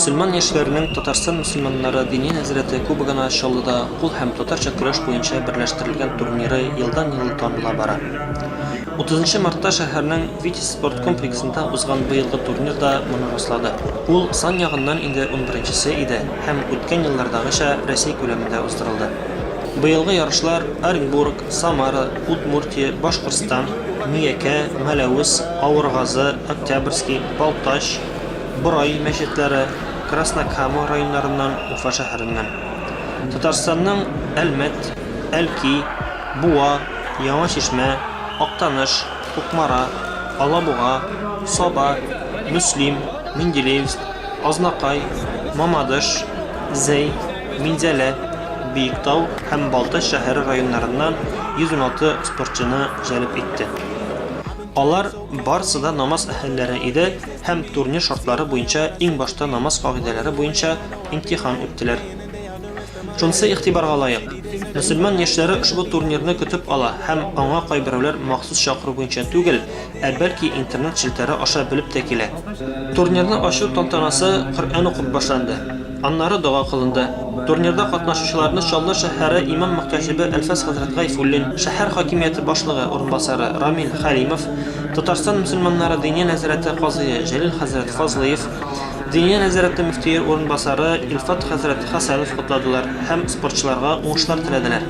Мөселман яшьләренең Татарстан мөселманнары Диния нәзарәте Кубогына Чаллыда кул һәм татарча көрәш буенча берләштерелгән турниры елдан-ел таныла бара. 30 мартта шәһәрнең Витязь спорт комплексында узган быелгы турнир да моны раслады. Ул сан ягыннан инде унберенчесе иде һәм үткән еллардагыча Рәсәй күләмендә уздырылды. Быелгы ярышлар Оренбург, Самара, Удмуртия, Башкортстан, Миякә, Мәләвез, Авыргазы, Октябрьский, Балтач, Борай мәчетләре, Краснокама районнарыннан, Уфа шәһәреннән. Татарстанның Әлмәт, Әлки, Буа, Яңа Чишмә, Актаныш, Кукмара, Алабуга, Саба, Мөслим, Менделеевск, Азнакай, Мамадыш, Зәй, Минзәлә, Биектау һәм Балтач шәһәре районнарыннан 116 спортчыны җәлеп итте. Алар барысы да намаз әһелләре иде һәм турнир шартлары буенча иң башта намаз кагыйдәләре буенча имтихан үттеләр. Шунысы игътибарга лаек, мөселман яшьләре ошбу турнирны көтеп ала һәм аңа кайберәүләр махсус чакыру буенча түгел, ә бәлки интернет челтәре аша белеп тә килә. Турнирны ачу тантанасы Коръән укып башланды. Аннары дога кылынды. Турнирда катнашучыларны Чаллы шәһәре имам-мөхтәсибе Әлфәс хәзрәт Гайфуллин, шәһәр хакимияте башлыгы урынбасары Рамил Хәлимов, Татарстан мөселманнары Диния нәзарәте казые Җәлил хәзрәт Фазлыев, Диния нәзарәте мөфтие урынбасары Илфат хәзрәт Хәсәнов котладылар һәм спортчыларга уңышлар теләделәр.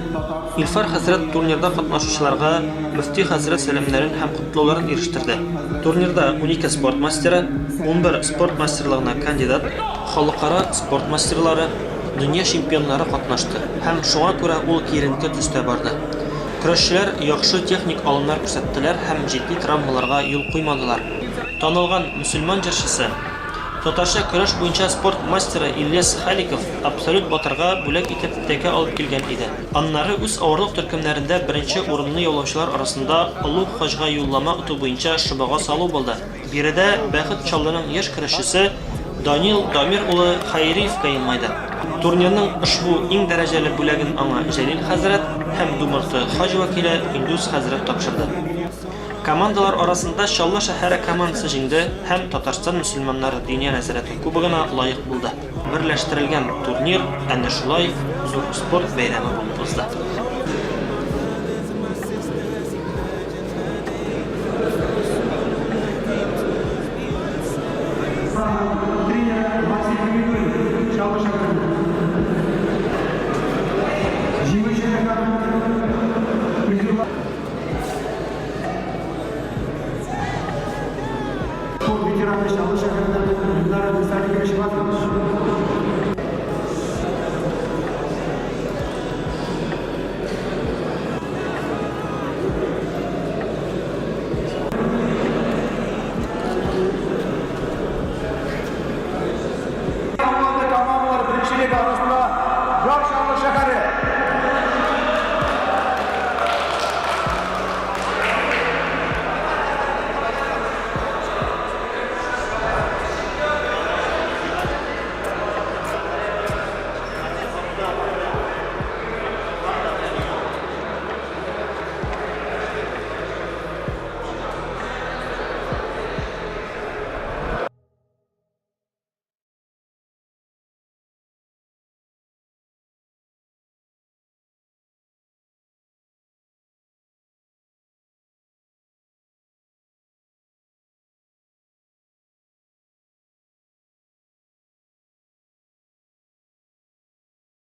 Илфар хәзрәт турнирда катнашучыларга мөфти хәзрәт сәламнәрен һәм котлауларын ирештерде. Турнирда 12 спорт мастеры, 11 спорт мастерлыгына кандидат, Халыкара спорт мастерлары, дөнья чемпионнары катнашты һәм шуңа күрә ул киеренке төстә барды. Көрәшчеләр яхшы техник алымнар күрсәттеләр һәм җитди травмаларга юл куймадылар. Танылган мөселман җырчысы, татарча көрәш буенча спорт мастеры Ильяс Халиков абсолют батырга бүләк итеп тәкә алып килгән иде. Аннары үз авырлык төркемнәрендә беренче урынны яулаучылар арасында Олуг хаҗга юллама оту буенча шобага салу булды. Биредә бәхет Чаллының яшь көрәшчесе Данил Дамир улы Хәйриевка елмайды. Турнирның ошбу иң дәрәҗәле бүләген аңа Җәлил хәзрәт һәм Думырты хаҗ вәкиле Илдус хәзрәт тапшырды. Командалар арасында Чаллы шәһәре командасы җиңде һәм Татарстан мөселманнары Диния нәзарәте кубогына лаек булды. Берләштерелгән турнир әнә шулай зур спорт бәйрәме булып узды. Спорт ветераны Чаллы шәһәреннән Ленар Абдусаликович Вафин.